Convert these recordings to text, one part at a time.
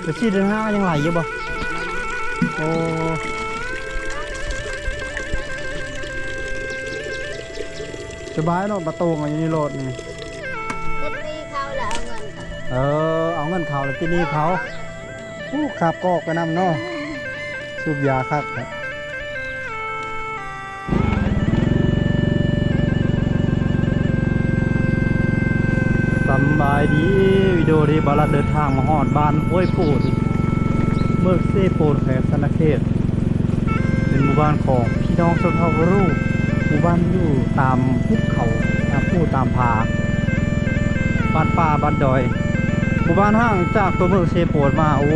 ໄປຊີ້ເດີນທາງຍັງໄຫຼຢູ່ບໍ່? ໂອ້ ສະບາຍເນາະ ປະໂຕງຢູ່ໃນລົດນີ້ ຕິດໜີ້ເຂົາແລ້ວເອົາເງິນເຂົາ ເອີ ເອົາເງິນເຂົາແລ້ວຕິດໜີ້ເຂົາ. ໂອ້ ຄາບກອກໄປນຳເນາະ ສູບຢາຄັກ. ສຳບາຍດີ ວິດີໂອນີ້ ບ່າວລັດເດີນທາງມາຮອດບ້ານຫ້ວຍໂປນ ເມືອງເຊໂປນ ແຂວງສະຫວັນນະເຂດ ເປັນໝູ່ບ້ານຂອງພີ່ນ້ອງຊົນເຜົ່າກະເຣ ໝູ່ບ້ານຢູ່ຕາມຫຸບເຂົາ ຕາມພູຕາມຜາ ບ້ານປ່າບ້ານດອຍ. ໝູ່ບ້ານຫ່າງຈາກຕົວເມືອງເຊໂປນມາ ໂອ້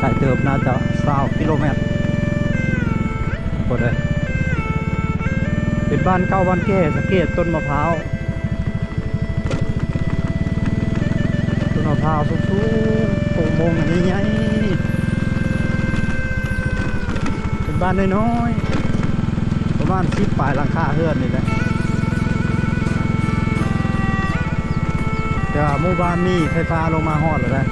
ໄກເຕີບ ໜ້າຈະຊາວກິໂລແມັດພຸ້ນເດ້. ເປັນບ້ານເກົ່າບ້ານແກ່ ສັງເກດຕົ້ນມະພ້າວ ຕົ້ນມະພ້າວສູງໆ ໂພງມົງໃຫຍ່ໆ ເປັນບ້ານນ້ອຍໆ ປະມານສິບປາຍຫຼັງຄາເຮືອນນີ້ແຫຼະ. ແຕ່ວ່າໝູ່ບ້ານນີ້ໄຟຟ້າລົງມາຮອດແລ້ວນະ.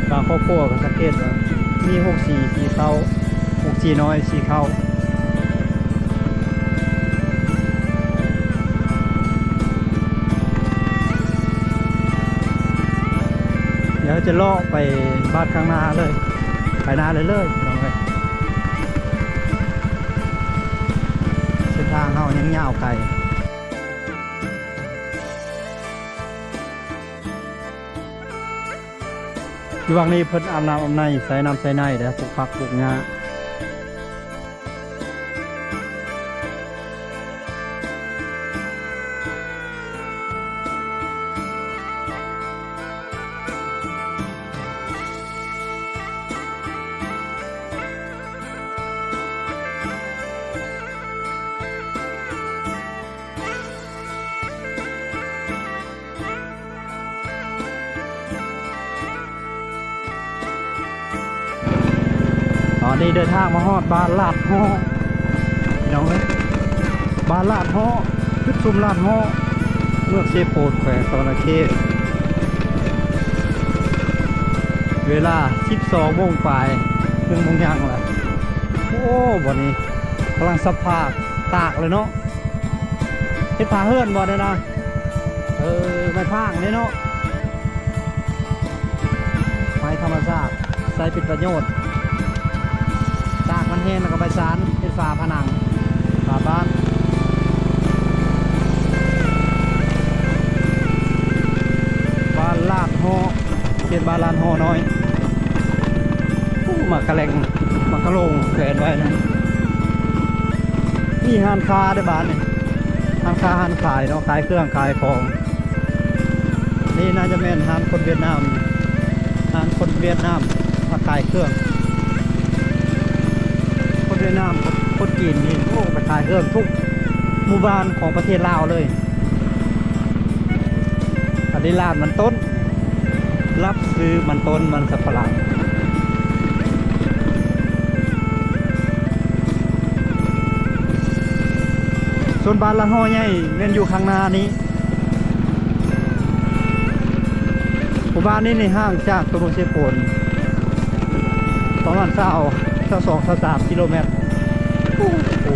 ບາງຄອບຄົວກໍສັງເກດວ່າມີຫົກສີ ສີເຂົ້າ ຫົກສີນ້ອຍ ສີເຂົ້າ. ດຽວຈະເລາະໄປບ້ານຂ້າງໜ້າເລີຍ ໄປໜ້າເລີຍໆ ພີ່ນ້ອງເອີຍ. ເສັ້ນທາງເຮົາຍັງຍາວໄກ. ຢູ່ຫວ່າງນີ້ເພິ່ນອາບນ້ຳອາບໃນ ໃສ່ນ້ຳໃສ່ໃນເດ້ ປູກຜັກປູກຫຍ້າ. ຕອນນີ້ເດີນທາງມາຮອດບ້ານລາດເຫາະ ພີ່ນ້ອງເອີຍ ບ້ານລາດເຫາະ ຈຸດຊຸມລາດເຫາະ ເມືອງເຊໂປນ ແຂວງສະຫວັນນະເຂດ. ເວລາສິບສອງໂມງປາຍ ໜຶ່ງໂມງຫຍັງລະ. ໂອ້ ບ່ອນນີ້ກຳລັງສະພາກຕາກເລີຍເນາະ. ເຮັດຝາເຮືອນບໍ່ນີ້ນະ? ເອີ ໄມ້ພາງເດ້ເນາະ ໄມ້ທຳມະຊາດ ໃຊ້ເປັນປະໂຫຍດ ຕາກມັນແຫ້ງແລ້ວກໍໄປສານເປັນຝາຜະໜັງ ຝາບ້ານ. ບ້ານລາດເຫາະ ເຂດບ້ານລາດເຫາະນ້ອຍ. ໂອ້ ໝາກກະແລັງ ໝາກກະໂລ່ງແຂວນໄວ້ນະ. ມີຮ້ານຄ້າເດ້ບ້ານນີ້ ຮ້ານຄ້າຮ້ານຂາຍເນາະ ຂາຍເຄື່ອງຂາຍຂອງ. ນີ້ໜ້າຈະແມ່ນຮ້ານຄົນຫວຽດນາມ ຮ້ານຄົນຫວຽດນາມມາຂາຍເຄື່ອງ. ຄົນຫວຽດນາມ ຄົນຈີນນີ້ ໂອ້ ໄປຂາຍເຄື່ອງທຸກໝູ່ບ້ານຂອງປະເທດລາວເລີຍ. ອັນນີ້ລາດມັນຕົ້ນ ລັບຊື້ມັນຕົ້ນມັນສຳປະຫຼັງ. ສ່ວນບ້ານລາດເຫາະໃຫຍ່ແມ່ນຢູ່ຂ້າງໜ້ານີ້. ໝູ່ບ້ານນີ້ນີ້ຫ່າງຈາກຕົວເມືອງເຊໂປນປະມານຊາວ ຊາວສອງ ຊາວສາມກິໂລແມັດ. ໂອ້ໂຫ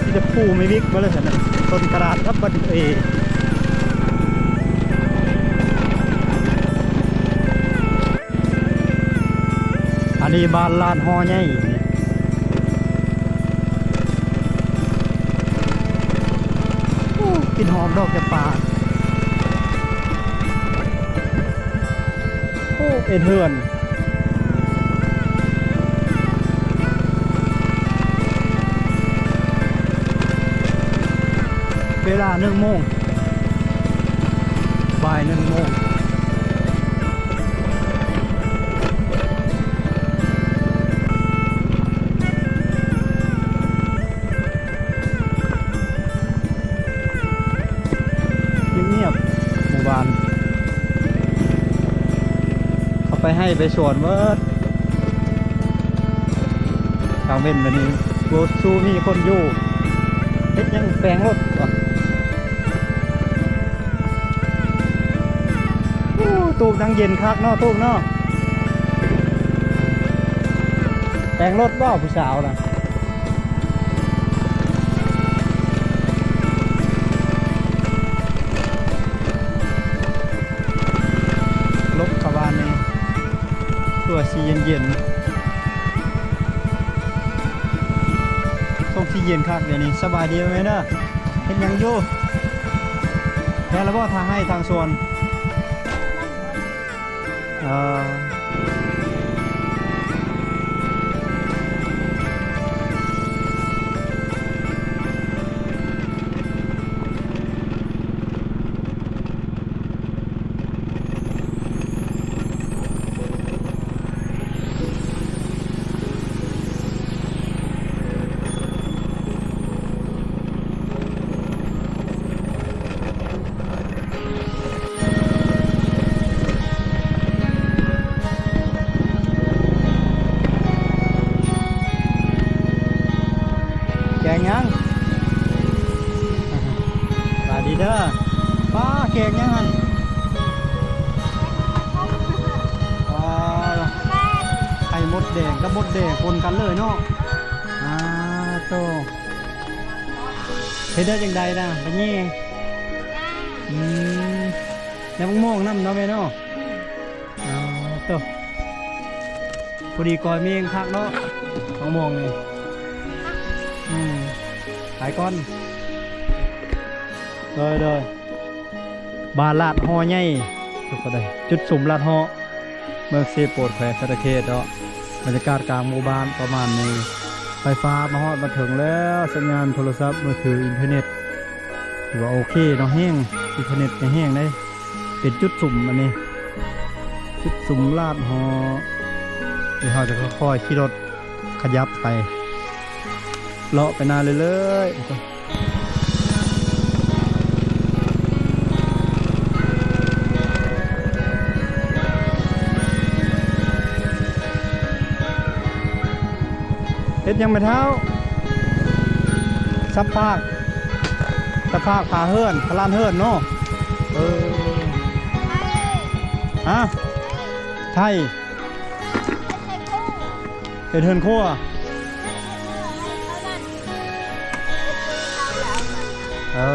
ມີແຕ່ພູມີວິກເບິດເລີຍຊັ້ນນະ ຕົ້ນກະດາດກັບບັນເອ. ອັນນີ້ບ້ານລາດຫໍ່ໃຫຍ່. ໂອ້ ກິ່ນຫອມດອກຈຳປາ. ໂອ້ ເປັນເຮືອນ. ເວລາໜຶ່ງໂມງ ບ່າຍໜຶ່ງໂມງ. ງຽບໆ ໝູ່ບ້ານ ເຂົາໄປໄຮ່ໄປສວນເບິດ. ກາງເວັນແບບນີ້ບໍ່ສູ່ມີຄົນຢູ່ ເຮັດຫຍັງແປງລົດວະ. ຕູບນັ່ງເຢັນຄັກເນາະ ຕູບເນາະ. ແປງລົດບໍ່ຜູ້ສາວນະ? ລົດຂະບານນີ້ຕົວະຊິເຢັນໆ ສົ່ງຊິເຢັນຄັກດຽວນີ້. ສະບາຍດີແມ່ເດີ. ເຮັດຫຍັງຢູ່? ແລ້ວລະບໍ່ ທາງໄຮ່ທາງສວນ? ເອີ. ແກງຫຍັງ? ສະບາຍດີເດີ. ປ້າ ແກງຫຍັງຫັ້ນ? ປ້າ ໄຂ່ມົດແດງກັບມົດແດງປົນກັນເລີຍເນາະ. ອາ ໂຕ ເຮັດໄດ້ຈັ່ງໃດນະ ໄປແຍ່? ອືມ ໃນບັກມ່ວງນຳເນາະແມ່ເນາະ. ອືມ ອາ ໂຕ ພໍດີກ້ອຍເມງຄັກເນາະ ບັກມ່ວງນີ້. ອືມ ໄປກ່ອນ. ໂດຍ ໂດຍ. ບ້ານລາດຫໍ່ໃຫຍ່ ຈຸດຊຸມລາດຫໍ່ ເມືອງເຊໂປດ ແຂວງສະຫວັນນະເຂດເນາະ. ບັນຍາກາດກາງໝູ່ບ້ານປະມານນີ້. ໄຟຟ້າມາຮອດມາເຖິງແລ້ວ, ສັນຍານໂທລະສັບມືຖື ອິນເຕີເນັດ ຖືວ່າໂອເຄເນາະ, ແຮງ, ອິນເຕີເນັດກໍແຮງເດ້. ເປັນຈຸດຊຸມອັນນີ້ ຈຸດຊຸມລາດຫໍ່. ດຽວເຮົາຈະຄ່ອຍໆຂີ່ລົດ ຂະຫຍັບໄປ ເລາະໄປໜ້າເລື້ອຍໆ. ເຮັດຫຍັງແມ່ເຖົ້າ? ສັບພາກ ສັບພາກຝາເຮືອນ ຝາລານເຮືອນເນາະ. ເອີ ຮະ? ໄຖ ເຮັດເຮືອນຄົວ. ເອີ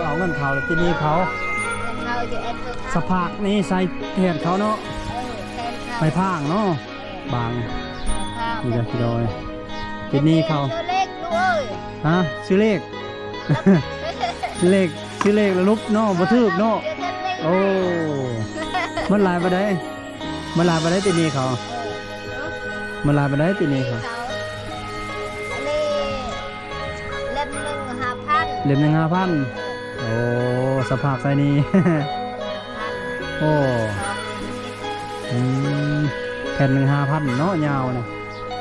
ເອົາເງິນເຂົາແລ້ວຕິດໜີ້ເຂົາ. ສະພາກນີ້ໃສ່ແທນເຂົາເນາະ. ໄມ້ພາງເນາະ ບາງ. ນີ້ເດີພີ່ນ້ອງ ຕິດໜີ້ເຂົາ. ຮະ? ຊື້ເລກ ຊື້ເລກ ຊື້ເລກແລ້ວຫຼຸບເນາະ ບໍ່ຖືກເນາະ. ໂອ້ ມັນຫຼາຍປານໃດ? ມັນຫຼາຍປານໃດຕິດໜີ້ເຂົາ? ເອີ ມັນຫຼາຍປານໃດຕິດໜີ້ເຂົາ? ອັນນີ້ເຫຼັ້ມໜຶ່ງຫ້າພັນ. ເຫຼັ້ມໜຶ່ງຫ້າພັນ. ໂອ້ ສະພາກໃສ່ໜີ້. ໂອ້ ອືມ ແຜ່ນໜຶ່ງຫ້າພັນເນາະ ຍາວນະ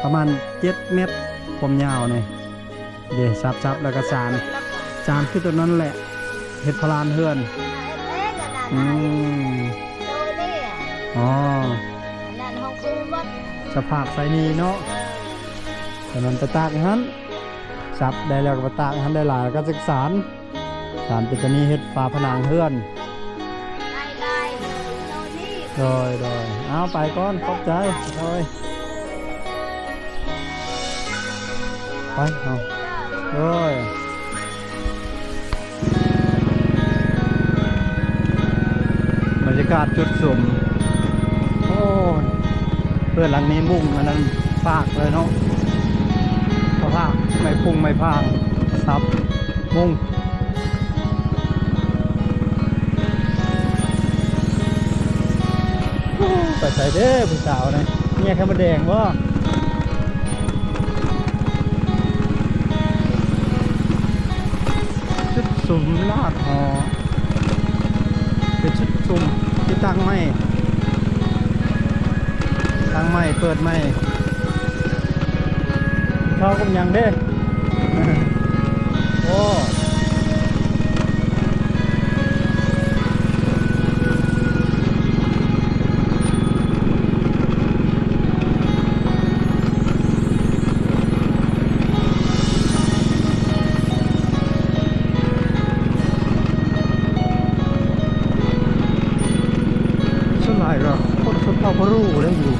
ປະມານເຈັດແມັດ ຄວາມຍາວນີ້. ເດ້ ສັບໆ ແລ້ວກໍສານ ສານຄືຕົວນັ້ນແຫຼະ ເຮັດພະລານເຮືອນ. ອືມ ອໍ ສະພາກໃສ່ໜີ້ເນາະ. ຕອນນັ້ນໄປຕາກຫັ້ນ ສັບໄດ້ແລ້ວກໍໄປຕາກຫັ້ນ ໄດ້ຫຼາຍກໍຈັກສານ ສານເປັນຕົວນີ້ເຮັດຝາຜະໜັງເຮືອນ. ໂດຍໆ ເອົາໄປກ່ອນ ຂອບໃຈ. ໂດຍ ໄປເຮົາ. ໂດຍ ບັນຍາກາດຈຸດຊຸມ. ໂອ້ ເຮືອນຫຼັງນີ້ມຸງອັນນັ້ນຟາກເລີຍເນາະ ເຂົາຟາກໄມ້ພຸງໄມ້ພາງ ສັບມຸງ. ໄປໃສເດ້ຜູ້ສາວນີ້? ແຍ່ໄຂ່ມົດແດງບໍ່? ຈຸດສຸມລາດຫໍ່ ເປັນຈຸດສຸມທີ່ຕັ້ງໃໝ່ ຕັ້ງໃໝ່ ເປີດໃໝ່. ເຂົ້າກັບຫຍັງເດ້? ໂອ້ ສ່ວນຫຼາຍ ແລ້ວຄົນຊົນເຜົ່າພາຣູເລີຍຢູ່.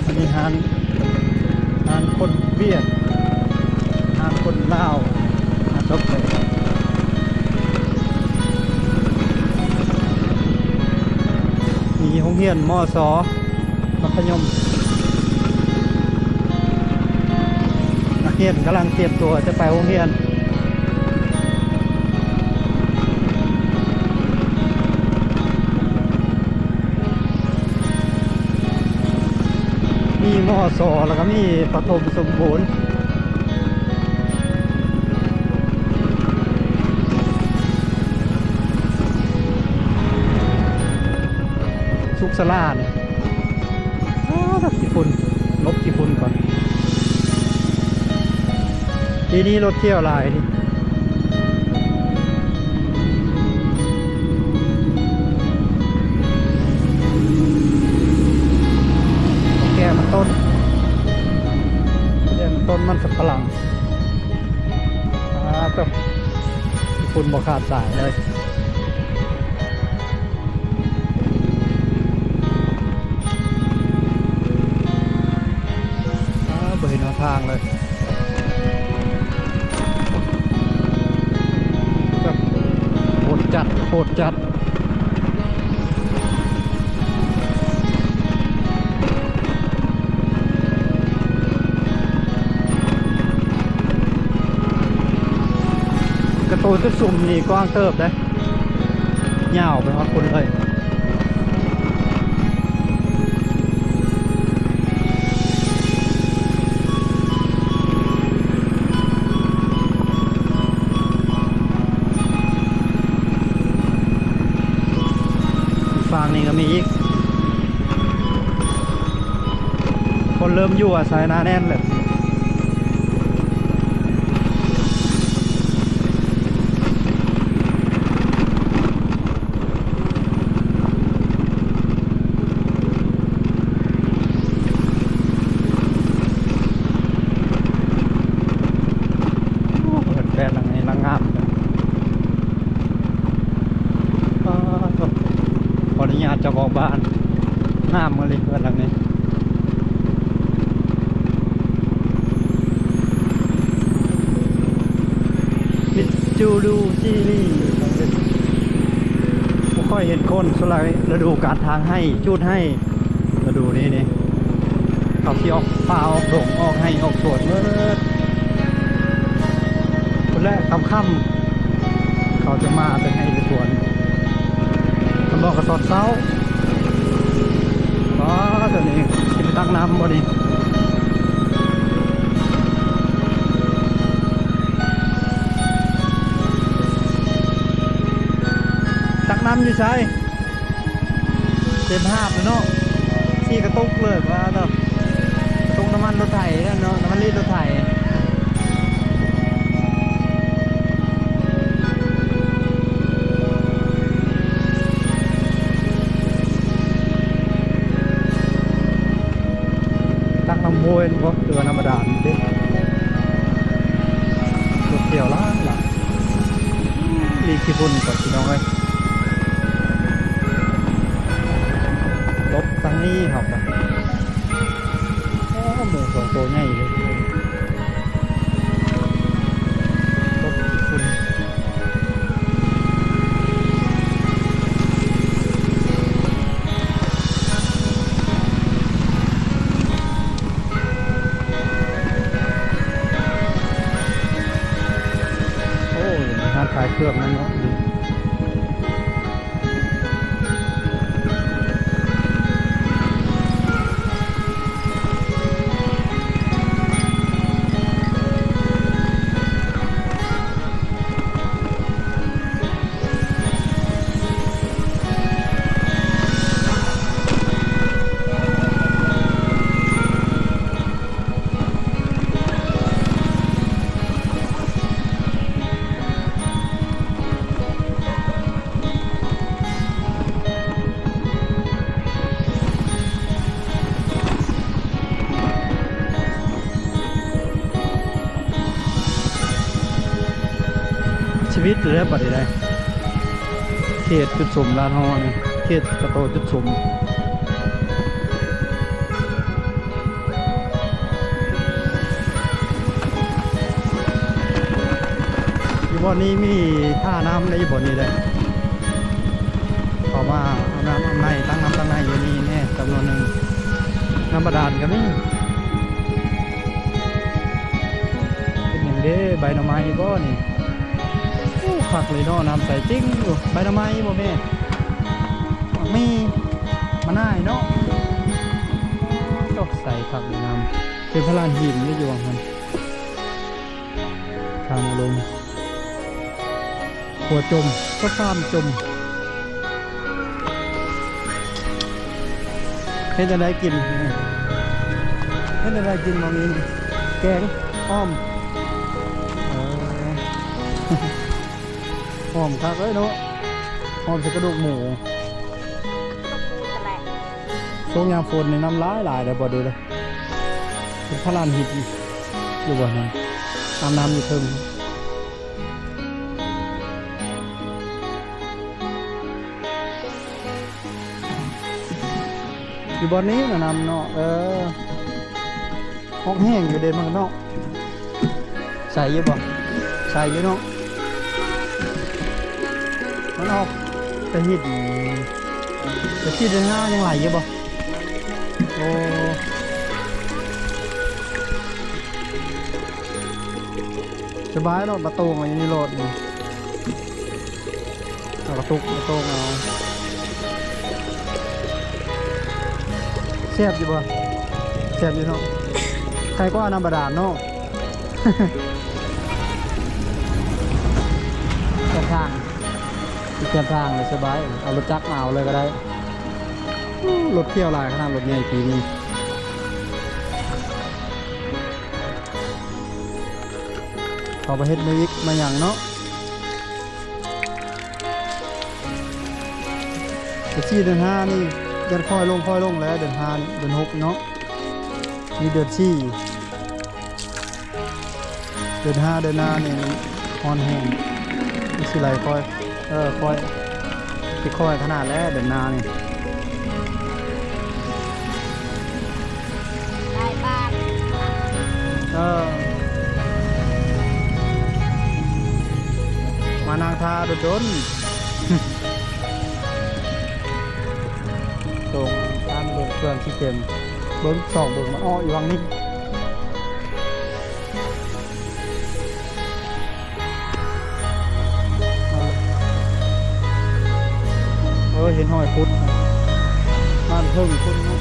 ອັນນີ້ຮ້ານ ຮ້ານຄົນຫວຽດ ຮ້ານຄົນລາວ ຮ້ານຊອບແປ. ມີໂຮງຮຽນ ມສ ມັດທະຍົມ. ນັກຮຽນກຳລັງຕຽມຕົວຈະໄປໂຮງຮຽນ. ມີ ມສ ແລ້ວກໍມີປະຖົມສົມບູນ ສຸກສາລານີ້. ອ້າວ ຂີ້ຝຸ່ນ ຫຼົບຂີ້ຝຸ່ນກ່ອນ. ປີນີ້ລົດທ່ຽວຫຼາຍນີ້. ແກ້ມັນຕົ້ນ ແກ້ມັນຕົ້ນມັນສຳປະຫຼັງ. ອ້າວ ຕົກຂີ້ຝຸ່ນບໍ່ຂາດສາຍເລີຍ. ອ້າວ ບໍ່ເຫັນຫົນທາງເລີຍ. ໂຫດຈັດ ໂຫດຈັດ. ກະຕູນຈຸດສຸມນີ້ກວ້າງເຕີບເດ້ ຍາວໄປຮອດພຸ້ນເລີຍ. ອີກຝັ່ງນີ້ກໍມີອີກ. ຄົນເລີ່ມຢູ່ອາໄສໜາແໜ້ນແລ້ວ. ໂອ້ ເຮືອນແຟນຫຼັງນີ້ລະງາມ. ຂໍອະນຸຍາດເຈົ້າຂອງບ້ານ ງາມອີ່ຫຼີເຮືອນຫຼັງນີ້. ມິດຊູຣູຊີຣີ ບໍ່ຄ່ອຍເຫັນຄົນ ສ່ວນຫຼາຍລະດູການຖາງໄຮ່ ຈູດໄຮ່ ລະດູນີ້ນີ້ ເຂົາຊິອອກປ່າອອກດົງ ອອກໄຮ່ອອກສວນເໝິດ. ພຸ້ນແຫຼະ ຄ່ຳໆ ເຂົາຈະມາແຕ່ໄຮ່ແຕ່ສວນ ຄັນບໍ່ກໍຕອນເຊົ້າ. ອໍ ໂຕນີ້ຊິໄປຕັກນ້ຳບໍ່ນີ້? ຕັກນ້ຳຢູ່ໃສ? ເຕັມຫາບເລີຍເນາະ ສີ່ກະຕຸກເລີຍ. ວ່າແລ້ວ ກະຕຸກນ້ຳມັນລົດໄຖເນາະ ນ້ຳມັນລີດລົດໄຖ. ຕັກນ້ຳຫ້ວຍບໍ່ ຫຼືວ່ານ້ຳບາດານຕິ? ລົດທ່ຽວຫຼາຍໆ. ມີຂີ້ຝຸ່ນກ່ອນ ພີ່ນ້ອງເອີຍ. ຫຼົບທາງນີ້ເຮົາກໍ ໂອ້ ໝູສອງໂຕໃຫຍ່ເລີຍ. ຫຼົບຂີ້ຝຸ່ນ. ໂອ້ ມີຮ້ານຂາຍເຄື່ອງນຳເນາະ. ຊີວິດເລີຍບັດນີ້ໄດ໋ ເຂດຈຸດສຸມລາດຫໍ່ນີ້. ເຂດກະໂຕຈຸດຊຸມ. ຢູ່ບ່ອນນີ້ມີທ່ານ້ຳໄດ້ ຢູ່ບ່ອນນີ້ເດ້. ເຂົ້າມາອາບນ້ຳອາບໃນ ຕັ້ງນ້ຳຕັ້ງໃນຢູ່ນີ້ແນ່ຈຳນວນໜຶ່ງ. ນ້ຳບາດານກໍມີ. ເປັນຫຍັງເດ້ ໃບໜໍ່ໄມ້ບໍ່ນີ້? ໂອ້ ຄັກເລີຍເນາະ ນ້ຳໃສຈິງຢູ່. ໃບໜໍ່ໄມ້ບໍ່ແມ່? ໝາກມີ ມະນາວເນາະ. ໂອ້ ໃສຄັກງາມ. ເປັນພະລານຫີນເດ້ ຢູ່ຫວ່າງຫັ້ນ. ທາງລົງ ຫົວຈົມ ສະພານຈົມ. ເຮັດຈັ່ງໃດກິນ? ເຮັດຈັ່ງໃດກິນ? ບໍ່ມີແກງ ອ້ອມ. ເອີ ຫອມຄັກເລີຍເນາະ ຫອມໃສ່ກະດູກໝູ. ຊ່ວງຍາມຝົນນີ້ນ້ຳຫຼາຍໆ ແລ້ວບໍ່ດີເດ້. ເປັນພະລານຫີນຢູ່ບ່ອນນັ້ນ ອາບນ້ຳຢູ່ເທິງ. ຢູ່ບ່ອນນີ້ນະນ້ຳເນາະ. ເອີ ອອກແຫ້ງຢູ່ເດ້ມັນເນາະ. ໃສຢູ່ບໍ່? ໃສຢູ່ເນາະ. ມັນອອກແຕ່ຫີນ ແຕ່ຂີ້ເດືອນຫ້າຍັງໄຫຼຢູ່ບໍ່? ໂອ້ ສະບາຍເນາະ ປະຕູມັນຢູ່ນີ້ໂລດນີ້. ເອົາກະຕຸກມາໂຕ່ງເອົາ. ແຊບຢູ່ບໍ່? ແຊບຢູ່ເນາະ ໄຄກວ່ານ້ຳບາດານເນາະ. ແຄມທາງ ແຄມທາງເລີຍສະບາຍ ເອົາລົດຈັກມາເອົາເລີຍກໍໄດ້. ໂອ້ ລົດທ່ຽວຫຼາຍຂະໜາດ ລົດໃຫຍ່ປີນີ້. ເຂົາໄປເຮັດມາອີກມາຫຍັງເນາະ. ເດືອນສີ່ເດືອນຫ້ານີ້ຍັງຄ່ອຍລົງ ຄ່ອຍລົງແລ້ວ ເດືອນຫ້າ ເດືອນຫົກເນາະ ນີ້ເດືອນສີ່ ເດືອນຫ້າ ເດືອນຫ້ານີ້ມັນຮ້ອນແຮງ ມັນຊິໄຫຼຄ່ອຍ ເອີ ຄ່ອຍ ຊິຄ່ອຍຂະໜາດແລ້ວເດືອນໜ້ານີ້. ຫຼາຍບາດ ເອີ ມານັ່ງຖ້າດົນໆ. ໂຕງທາງເບິ່ງເຄື່ອງຊິເຕັມ ເບິ່ງສອງເບິ່ງມັນອອກຢູ່ຫວ່າງນີ້. ເອີ ເຫັນຮອຍຂຸດ ມາເທິງພຸ້ນເນາະ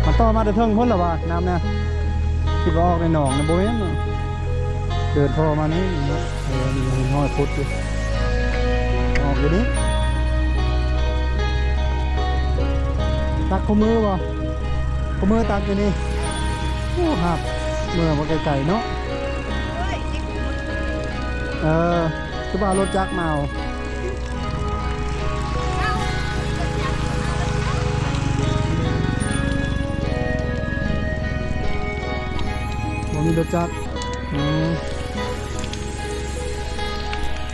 ມັນຕໍ່ມາແຕ່ເທິງພຸ້ນລະວ່າ ນ້ຳນະ ຄິດວ່າອອກໃນໜອງນະ ບໍ່ແມ່ນເນາະ ເດີນທໍ່ມານີ້ເນາະ. ເອີ ມີຮອຍຂຸດຢູ່ ອອກຢູ່ນີ້ ຕັກຄູ່ມືບໍ່? ຄູ່ມືຕັກຢູ່ນີ້. ໂອ້ ຫາບເມືອບໍ່ໄກໆເນາະ. ເອີ ຄືວ່າເອົາລົດຈັກມາເອົາ ບໍ່ມີລົດຈັກ. ອືມ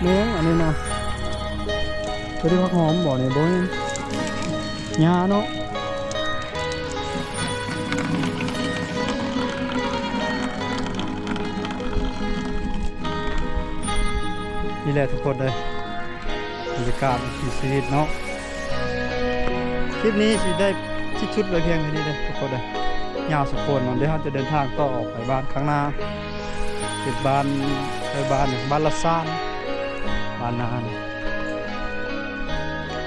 ແມ່ນ ອັນນີ້ນະ ຕົວນີ້ຜັກຫອມບໍ່ນີ້? ບໍ່ແມ່ນ ຫຍ້າເນາະ. ນີ້ແຫຼະທຸກຄົນເອີຍ ບັນຍາກາດວິຖີຊີວິດເນາະ. ຄລິບນີ້ຊິໄດ້ສິ້ນສຸດໄວ້ພຽງເທົ່ານີ້ເດີທຸກຄົນເດີ ຍາວສົມຄວນເນາະ. ດຽວເຮົາຈະເດີນທາງຕໍ່ອອກໄປບ້ານຂ້າງໜ້າ ເປັນບ້ານ ເອີ ບ້ານ ບ້ານລະຊານ ບ້ານນານ.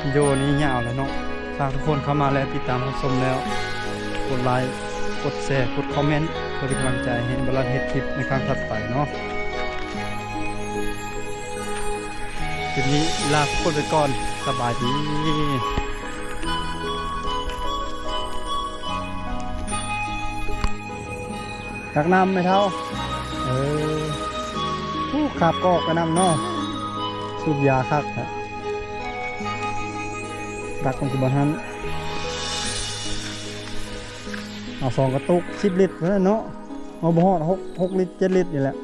ວິດີໂອນີ້ຍາວແລ້ວເນາະ ຖ້າທຸກຄົນເຂົ້າມາແລ້ວ ຕິດຕາມຮັບຊົມແລ້ວ ກົດໄລ ກົດແຊ ກົດຄອມເມັນ ເພື່ອເປັນກຳລັງໃຈໃຫ້ບາລັນເຮັດຄລິບໃນຄັ້ງຖັດໄປເນາະ. ຄລິບນີ້ລາທຸກຄົນໄປກ່ອນ ສະບາຍດີ. ຕັກນ້ຳແມ່ເຖົ້າ. ເອີ ໂອ້ ຄາບກອກໄປນຳເນາະ ສູບຢາຄັກແທ້. ຕັກມັນຊິບໍ່ຫັ້ນ ເອົາສອງກະຕຸກ ສິບລິດພຸ້ນແຫຼະເນາະ. ເອົາ ບໍ່ຮອດ ຫົກ ຫົກລິດ ເຈັດລິດນີ້ແຫຼະ.